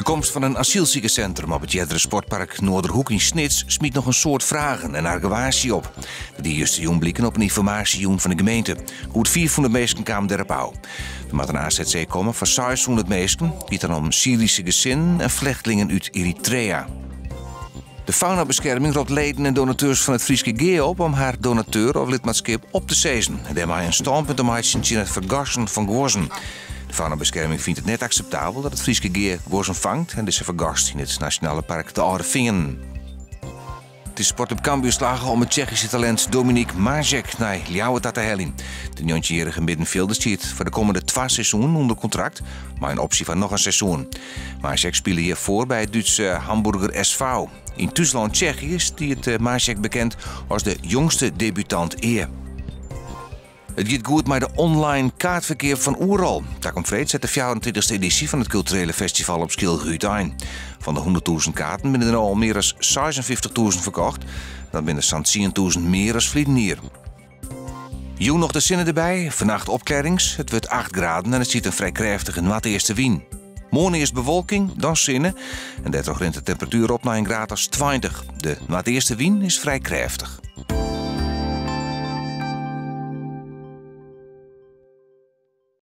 De komst fan in asylsikerssintrum op it eardere sportpark Noorderhoek yn Snits smyt noch in soad fragen en argewaasje op. Dat die justerjûn bliken op in ynformaasjejûn fan de gemeente. Goed 500 minsken kamen dêrop ôf. Der moat in azc komme foar 600 minsken, it giet dan om Syryske gesinnen en flechtlingen út Eritrea. De Faunabeskerming ropt leden en donateurs fan it Fryske Gea op om har donateur of lidmaatskip op te sizzen en dêrmei in stânpunt te meitsjen tsjin it fergassen fan guozzen. De Faunabeskerming fynt it net akseptabel dat it Fryske Gea guozzen fangt en dizze fergast yn it Nasjonale Park De Alde Feanen. It is Sportklup Cambuur slagge om it Tsjechyske talint Dominik Masek nei Ljouwert ta te heljen. De njoggentjinjierrige middenfjilder stiet foar de kommende twa seizoenen ûnder kontrakt, mei in opsje foar noch in seizoen. Masek spile hjirfoar by it Dútse Hamburger SV. Yn thúslân Tsjechië stiet Masek bekend as de jongste debutant ea. It giet goed mei de online kaartferkeap fan Oerol. Takom freed set de fjouwerentweintichste edysje fan it kulturele festival op Skylge útein. Fan de hûnderttûzen kaarten binne der no al mear as seisenfyftichtûzen ferkocht. Dat binne sa'n tsientûzen mear as ferliden jier. Jûn noch de sinne derby, fannacht opklearrings. It wurdt acht graden en it stiet in frij krêftige noardeastewyn. Moarn earst bewolking, dan sinne en dêrtroch rint de temperatuer op nei in graad as 20. De noardeastewyn is frij krêftich.